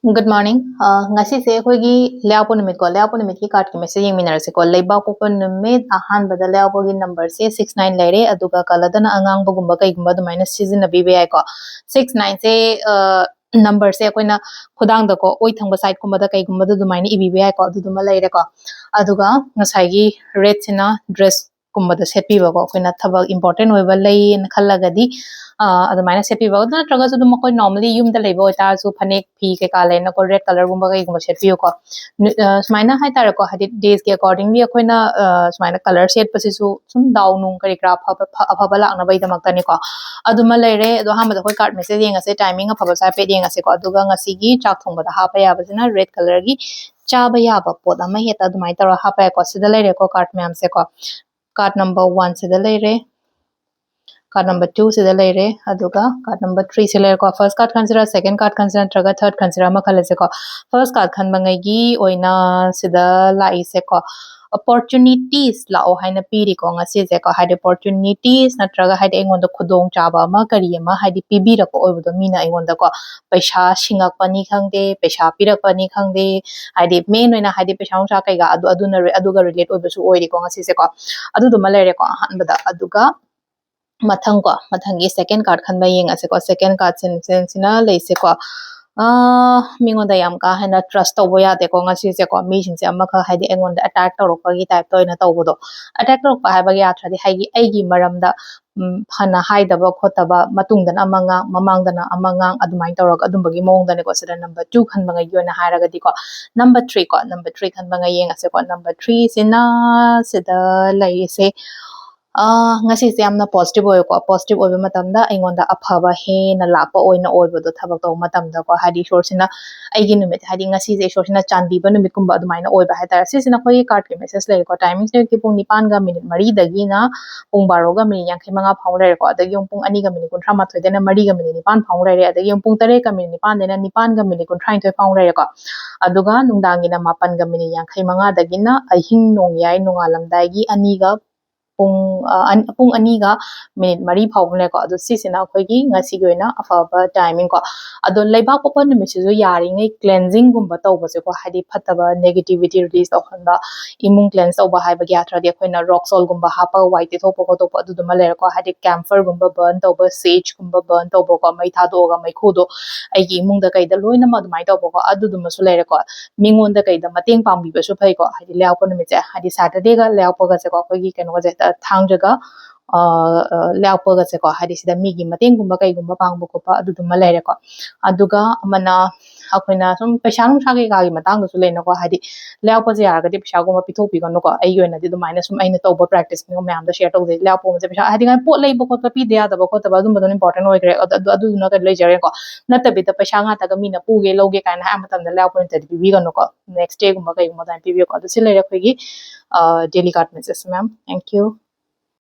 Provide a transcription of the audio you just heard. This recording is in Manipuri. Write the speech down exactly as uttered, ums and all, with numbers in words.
Good morning. ꯑ, ꯉꯁꯤꯁꯦ ꯑꯩꯈꯣꯏꯒꯤ ꯂꯩꯕꯥꯛꯄꯣꯛꯄ ꯅꯨꯃꯤꯠꯀꯣ, ꯂꯩꯕꯥꯛꯄꯣꯛꯄ ꯅꯨꯃꯤꯠꯀꯤ card ꯀꯤ message ꯌꯦꯡꯃꯤꯟꯅꯔꯁꯤꯀꯣ꯫ ꯂꯩꯕꯥꯛꯄꯣꯛꯄ ꯅꯨꯃꯤꯠ ꯑꯍꯥꯟꯕꯗ ꯂꯩꯕꯥꯛꯄꯣꯛꯄꯒꯤ number ꯁꯦ six nine ꯂꯩꯔꯦ, ꯑꯗꯨꯒ colour ꯗꯅ ꯑꯉꯥꯡꯕꯒꯨꯝꯕ ꯀꯩꯒꯨꯝꯕ ꯑꯗꯨꯃꯥꯏꯅ ꯁꯤꯖꯤꯟꯅꯕꯤꯕ ꯌꯥꯏꯀꯣ꯫ Six nine ꯁꯦ, ꯑ, number ꯁꯦ ꯑꯩꯈꯣꯏꯅ ꯈꯨꯗꯥꯡꯗꯀꯣ, ꯑꯣꯏ ꯊꯪꯕ side ꯀꯨꯝꯕꯗ ꯀꯩꯒꯨꯝꯕꯗ ꯑꯗꯨꯃꯥꯏꯅ ꯏꯕꯤꯕ ꯌꯥꯏꯀꯣ, ꯑꯗꯨꯗꯨꯃ ꯂꯩꯔꯦꯀꯣ꯫ ꯑꯗꯨꯒ ꯉꯁꯥꯏꯒꯤ red ꯁꯤꯅ dress ꯀꯨꯝꯕꯗ ꯁꯦꯠꯄꯤꯕꯀꯣ, ꯑꯩꯈꯣꯏꯅ ꯊꯕꯛ important ꯑꯣꯏꯕ ꯂꯩꯌꯦꯅ ꯈꯜꯂꯒꯗꯤ, ꯑ, ꯑꯗꯨꯃꯥꯏꯅ ꯁꯦꯠꯄꯤꯕ꯫ ꯑꯗꯨ ꯅꯠꯇ꯭ꯔꯒꯁꯨ ꯑꯗꯨꯝ ꯑꯩꯈꯣꯏ normally ꯌꯨꯝꯗ ꯂꯩꯕ ꯑꯣꯏꯇꯥꯔꯁꯨ ꯐꯅꯦꯛ ꯐꯤ ꯀꯩꯀꯥ ꯂꯩꯅꯀꯣ, red colour ꯒꯨꯝꯕ ꯀꯩꯒꯨꯝꯕ ꯁꯦꯠꯄꯤꯌꯨꯀꯣ꯫ ꯅꯨ-, ꯑ, ꯁꯨꯃꯥꯏꯅ ꯍꯥꯏꯇꯥꯔꯦꯀꯣ, ꯍꯥꯏꯗꯤ days ꯀꯤ accordingly ꯑꯩꯈꯣꯏꯅ, ꯑ, ꯁꯨꯃꯥꯏꯅ colour ꯁꯦꯠꯄꯁꯤꯁꯨ ꯁꯨꯝ ꯗꯥꯎ ꯅꯨꯡ ꯀꯔꯤ ꯀꯔꯥ ꯑꯐꯕ, ꯐ-, ꯑꯐꯕ ꯂꯥꯛꯅꯕꯒꯤꯗꯃꯛꯇꯅꯤꯀꯣ꯫ ꯑꯗꯨꯃ ꯂꯩꯔꯦ꯫ ꯑꯗꯣ ꯑꯍꯥꯟꯕꯗ ꯑꯩꯈꯣꯏ card message ꯌꯦꯡꯉꯁꯦ, timing ꯑꯐꯕꯁꯨ ꯍꯥꯏꯐꯦꯠ ꯌꯦꯡꯉꯁꯦꯀꯣ꯫ ꯑꯗꯨꯒ ꯉꯁꯤꯒꯤ ꯆꯥꯛ ꯊꯣꯡꯕꯗ ꯍꯥꯞꯄ ꯌꯥꯕꯁꯤꯅ red colour ꯒꯤ ꯆꯥꯕ ꯌꯥꯕ ꯄꯣꯠ ꯑꯃ ꯍꯦꯛꯇ ꯑꯗꯨꯃꯥꯏꯅ ꯇꯧꯔꯒ ꯍꯥꯞꯄ ꯌꯥꯏꯀꯣ꯫ ꯁꯤꯗ ꯂꯩꯔꯦꯀꯣ card ꯃꯌꯥꯝꯁꯦꯀꯣ꯫ Card number one ꯁꯤꯗ ꯂꯩꯔꯦ, card number two ꯁꯤꯗ ꯂꯩꯔꯦ, ꯑꯗꯨꯒ card number three ꯁꯤ ꯂꯩꯔꯦꯀꯣ꯫ First card ꯈꯟꯁꯤꯔꯥ, second card ꯈꯟꯁꯤꯔꯥ, ꯅꯠꯇ꯭ꯔꯒ third ꯈꯟꯁꯤꯔꯥ ꯑꯃ ꯈꯜꯂꯁꯦꯀꯣ꯫ First card ꯈꯟꯕꯉꯩꯒꯤ ꯑꯣꯏꯅ ꯁꯤꯗ ꯂꯥꯛꯏꯁꯦꯀꯣ, opportunities ꯂꯥꯛꯑꯣ ꯍꯥꯏꯅ ꯄꯤꯔꯤꯀꯣ ꯉꯁꯤꯁꯦꯀꯣ꯫ ꯍꯥꯏꯗꯤ opportunities ꯅꯠꯇ꯭ꯔꯒ ꯍꯥꯏꯗꯤ ꯑꯩꯉꯣꯟꯗ ꯈꯨꯗꯣꯡꯆꯥꯕ ꯑꯃ ꯀꯔꯤ ꯑꯃ ꯍꯥꯏꯗꯤ ꯄꯤꯕꯤꯔꯛꯄ ꯑꯣꯏꯕꯗꯣ, ꯃꯤꯅ ꯑꯩꯉꯣꯟꯗꯀꯣ ꯄꯩꯁꯥ ꯁꯤꯡꯉꯛꯄꯅꯤ ꯈꯪꯗꯦ, ꯄꯩꯁꯥ ꯄꯤꯔꯛꯄꯅꯤ ꯈꯪꯗꯦ, ꯍꯥꯏꯗꯤ main ꯑꯣꯏꯅ ꯍꯥꯏꯗꯤ ꯄꯩꯁꯥ ꯅꯨꯡꯁꯥ ꯀꯩꯀꯥ ꯑꯗꯨ, ꯑꯗꯨꯅ ꯔꯤ-, ꯑꯗꯨꯒ relate ꯑꯣꯏꯕꯁꯨ ꯑꯣꯏꯔꯦꯀꯣ ꯉꯁꯤꯁꯦꯀꯣ꯫ ꯑꯗꯨꯗꯨꯃ ꯂꯩꯔꯦꯀꯣ ꯑꯍꯥꯟꯕꯗ꯫ ꯑꯗꯨꯒ ꯃꯊꯪ ꯀꯣ, ꯃꯊꯪꯒꯤ second card ꯈꯟꯕ ꯌꯦꯡꯉꯁꯦꯀꯣ꯫ Second card ꯁꯤꯅ ꯂꯩꯁꯦꯀꯣ, ꯑ, ꯃꯤꯉꯣꯟꯗ ꯌꯥꯝ ꯀꯥ ꯍꯦꯟꯅ trust ꯇꯧꯕ ꯌꯥꯗꯦꯀꯣ ꯉꯁꯤꯁꯦꯀꯣ꯫ ꯃꯤꯁꯤꯡꯁꯦ ꯑꯃꯈꯛ ꯍꯥꯏꯗꯤ ꯑꯩꯉꯣꯟꯗ attack ꯇꯧꯔꯛꯄꯒꯤ type ꯇ ꯑꯣꯏꯅ ꯇꯧꯕꯗꯣ, attack ꯇꯧꯔꯛꯄ ꯍꯥꯏꯕꯒꯤ ꯑꯥꯔꯊꯗꯤ ꯍꯥꯏꯗꯤ ꯑꯩꯒꯤ ꯃꯔꯝꯗ, ꯎꯝ, ꯐꯅ ꯍꯥꯏꯗꯕ ꯈꯣꯠꯇꯕ, ꯃꯇꯨꯡꯗꯅ ꯑꯃ ꯉꯥꯡ, ꯃꯃꯥꯡꯗꯅ ꯑꯃ ꯉꯥꯡ, ꯑꯗꯨꯃꯥꯏꯅ ꯇꯧꯔꯒ ꯑꯗꯨꯝꯕꯒꯤ ꯃꯑꯣꯡꯗꯅꯦꯀꯣ꯫ ꯁꯤꯗ number two ꯈꯟꯕꯉꯩꯒꯤ ꯑꯣꯏꯅ ꯍꯥꯏꯔꯒꯗꯤꯀꯣ, number three ꯀꯣ, number three ꯈꯟꯕꯉꯩ ꯌꯦꯡꯉꯁꯦꯀꯣ꯫ Number three ꯁꯤꯅ ꯁꯤꯗ ꯂꯩꯔꯤꯁꯦ, ꯑ, ꯉꯁꯤꯁꯦ ꯌꯥꯝꯅ positive ꯑꯣꯏꯌꯦꯀꯣ꯫ Positive ꯑꯣꯏꯕ ꯃꯇꯝꯗ ꯑꯩꯉꯣꯟꯗ ꯑꯐꯕ ꯍꯦꯟꯅ ꯂꯥꯛꯄ ꯑꯣꯏꯅ ꯑꯣꯏꯕꯗꯣ ꯊꯕꯛ ꯇꯧꯕ ꯃꯇꯝꯗꯀꯣ꯫ ꯍꯥꯏꯗꯤ ꯏꯁꯣꯔꯁꯤꯅ ꯑꯩꯒꯤ ꯅꯨꯃꯤꯠ, ꯍꯥꯏꯗꯤ ꯉꯁꯤꯁꯦ ꯏꯁꯣꯔꯁꯤꯅ ꯆꯥꯟꯕꯤꯕ ꯅꯨꯃꯤꯠꯀꯨꯝꯕ ꯑꯗꯨꯃꯥꯏꯅ ꯑꯣꯏꯕ ꯍꯥꯏꯇꯥꯔꯦ꯫ ꯁꯤꯁꯤꯅ ꯑꯩꯈꯣꯏꯒꯤ card ꯀꯤ message ꯂꯩꯔꯦꯀꯣ꯫ Timing ꯁꯦ ꯑꯌꯨꯛꯀꯤ ꯄꯨꯡ ꯅꯤꯄꯥꯟꯒ minute ꯃꯔꯤꯗꯒꯤꯅ ꯄꯨꯡ ꯕꯥꯔꯣꯒ minute ꯌꯥꯡꯈꯩ ꯃꯉꯥ ꯐꯥꯎ ꯂꯩꯔꯦꯀꯣ꯫ ꯑꯗꯒꯤ ꯑꯃꯨꯛ ꯄꯨꯡ ꯑꯅꯤꯒ minute ꯀꯨꯟꯊ꯭ꯔꯥ ꯃꯥꯊꯣꯏꯗꯩꯅ ꯃꯔꯤꯒ minute ꯅꯤꯄꯥꯟ ꯐꯥꯎ ꯂꯩꯔꯦ꯫ ꯑꯗꯒꯤ ꯑꯃꯨꯛ ꯄꯨꯡ ꯇꯔꯦꯠꯀ minute ꯅꯤꯄꯥꯟꯗꯩꯅ ꯅꯤꯄꯥꯟꯒ minute ꯀꯨꯟꯊ꯭ꯔꯥ ꯅꯤꯊꯣꯏ ꯐꯥꯎ ꯂꯩꯔꯦꯀꯣ꯫ ꯑꯗꯨꯒ ꯅꯨꯡꯗꯥꯡꯒꯤꯅ ꯃꯥꯄꯟꯒ minute ꯌꯥꯡꯈꯩ ꯃꯉꯥꯗꯒꯤꯅ ꯑꯍꯤꯡ ꯅꯣꯡꯌꯥꯏ ꯅꯣꯡꯉꯥꯜꯂꯝꯗꯥꯏꯒꯤ ꯑꯅꯤꯒ ꯄꯨꯡ ꯑ, ꯑꯟ- ꯄꯨꯡ ꯑꯅꯤꯒ ꯃꯤꯅꯤꯠ ꯃꯔꯤ ꯐꯥꯎꯕꯅꯦꯀꯣ꯫ ꯑꯗꯣ ꯁꯤꯁꯤꯅ ꯑꯩꯈꯣꯏꯒꯤ ꯉꯁꯤꯒꯤ ꯑꯣꯏꯅ ꯑꯐꯕ ꯇꯥꯏꯃꯤꯡ ꯀꯣ꯫ ꯑꯗꯣ ꯂꯩꯕꯥꯛꯄꯣꯛꯄ ꯅꯨꯃꯤꯠꯁꯤꯁꯨ ꯌꯥꯔꯤꯉꯩ ꯀ꯭ꯂꯦꯟꯖꯤꯡꯒꯨꯝꯕ ꯇꯧꯕꯁꯦꯀꯣ, ꯍꯥꯏꯗꯤ ꯐꯠꯇꯕ ꯅꯦꯒꯦꯇꯤꯚꯤꯇꯤ ꯔꯤꯂꯤꯁ ꯇꯧꯍꯟꯕ, ꯏꯃꯨꯡ ꯀ꯭ꯂꯦꯟꯁ ꯇꯧꯕ ꯍꯥꯏꯕꯒꯤ ꯑꯥꯔꯊꯗꯤ ꯑꯩꯈꯣꯏꯅ ꯔꯣꯛ ꯁꯣꯜꯒꯨꯝꯕ ꯍꯥꯞꯄꯒ ꯋꯥꯏ ꯇꯩꯊꯣꯛꯄ ꯈꯣꯠꯇꯣꯛꯄ ꯑꯗꯨꯗꯨꯃ ꯂꯩꯔꯦꯀꯣ꯫ ꯍꯥꯏꯗꯤ ꯀꯦꯝꯐꯔꯒꯨꯝꯕ ꯕꯔꯟ ꯇꯧꯕ, ꯁꯦꯖꯀꯨꯝꯕ ꯕꯔꯟ ꯇꯧꯕꯀꯣ, ꯃꯩ ꯊꯥꯗꯣꯛꯑꯒ ꯃꯩꯈꯨꯗꯣ ꯑꯩꯒꯤ ꯏꯃꯨꯡꯗ ꯀꯩꯗ ꯂꯣꯏꯅꯃꯛ ꯑꯗꯨꯃꯥꯏꯅ ꯇꯧꯕꯀꯣ, ꯑꯗꯨꯗꯨꯃꯁꯨ ꯂꯩꯔꯦꯀꯣ꯫ ꯃꯤꯉꯣꯟꯗ ꯀꯩꯗ ꯃꯇꯦꯡ ꯄꯥꯡꯕꯤꯕꯁꯨ ꯐꯩꯀꯣ꯫ ꯍꯥꯏꯗꯤ ꯂꯩꯕꯥꯛꯄꯣꯛꯄ ꯅꯨꯃꯤꯠꯁꯦ, ꯍꯥꯏꯗꯤ ꯁꯦꯇꯔꯗꯦꯒ ꯂꯩꯕꯥꯛꯄꯣꯛꯄꯒꯁꯦꯀꯣ, ꯑꯩꯈꯣꯏꯒꯤ ꯀꯩꯅꯣꯒꯁꯦ, ꯑ, ꯊꯥꯡꯖꯒ, ꯑ, ꯑ, ꯂꯩꯕꯥꯛꯄꯣꯛꯄꯒꯁꯦꯀꯣ, ꯍꯥꯏꯗꯤ ꯁꯤꯗ ꯃꯤꯒꯤ ꯃꯇꯦꯡꯒꯨꯝꯕ ꯀꯩꯒꯨꯝꯕ ꯄꯥꯡꯕ ꯈꯣꯠꯄ ꯑꯗꯨꯗꯨꯃ ꯂꯩꯔꯦꯀꯣ꯫ ꯑꯗꯨꯒ ꯑꯃꯅ ꯑꯩꯈꯣꯏꯅ ꯁꯨꯝ ꯄꯩꯁꯥ ꯅꯨꯡꯁꯥ ꯀꯩꯀꯥꯒꯤ ꯃꯇꯥꯡꯗꯁꯨ ꯂꯩꯅꯀꯣ, ꯍꯥꯏꯗꯤ ꯂꯩꯕꯥꯛꯄꯣꯛꯄꯁꯦ ꯌꯥꯔꯒꯗꯤ ꯄꯩꯁꯥꯒꯨꯝꯕ ꯄꯤꯊꯣꯛꯄꯤꯒꯅꯨꯀꯣ꯫ ꯑꯩꯒꯤ ꯑꯣꯏꯅꯗꯤ ꯑꯗꯨꯃꯥꯏꯅ ꯁꯨꯝ ꯑꯩꯅ ꯇꯧꯕ ꯄ꯭ꯔꯦꯛꯇꯤꯁꯅꯤꯀꯣ, ꯃꯌꯥꯝꯗ ꯁꯤꯌꯔ ꯇꯧꯖꯩ꯫ ꯂꯩꯕꯥꯛꯄꯣꯛꯄꯁꯦ ꯄꯩꯁꯥ, ꯍꯥꯏꯗꯤ ꯉꯥꯏ ꯄꯣꯠ ꯂꯩꯕ ꯈꯣꯠꯄ ꯄꯤꯗ ꯌꯥꯗꯕ ꯈꯣꯠꯇꯕ ꯑꯗꯨꯝꯕꯗꯨꯅ ꯏꯝꯄꯣꯔꯇꯦꯟ ꯑꯣꯏꯈ꯭ꯔꯦ꯫ ꯑꯗꯨ, ꯑꯗꯨ, ꯑꯗꯨꯗꯨꯅ ꯀꯩꯅꯣ ꯂꯩꯖꯔꯦꯀꯣ꯫ ꯅꯠꯇꯕꯤꯗ ꯄꯩꯁꯥ ꯉꯥꯛꯇꯒ ꯃꯤꯅ ꯄꯨꯒꯦ ꯂꯧꯒꯦ ꯀꯥꯏꯅ ꯍꯥꯏꯕ ꯃꯇꯝꯗ ꯂꯩꯕꯥꯛꯄꯣꯛꯄ ꯅꯨꯃꯤꯠꯇꯗꯤ ꯄꯤꯕꯤꯒꯅꯨꯀꯣ꯫ ꯅꯦꯛꯁ ꯗꯦꯒꯨꯝꯕ ꯀꯩꯒꯨꯝꯕ ꯑꯗꯨꯃꯥꯏꯅ ꯄꯤꯕꯤꯌꯨꯀꯣ꯫ ꯑꯗꯨ ꯁꯤ ꯂꯩꯔꯦ ꯑꯩꯈꯣꯏꯒꯤ, uh, daily cart message, ma'am. Thank you꯫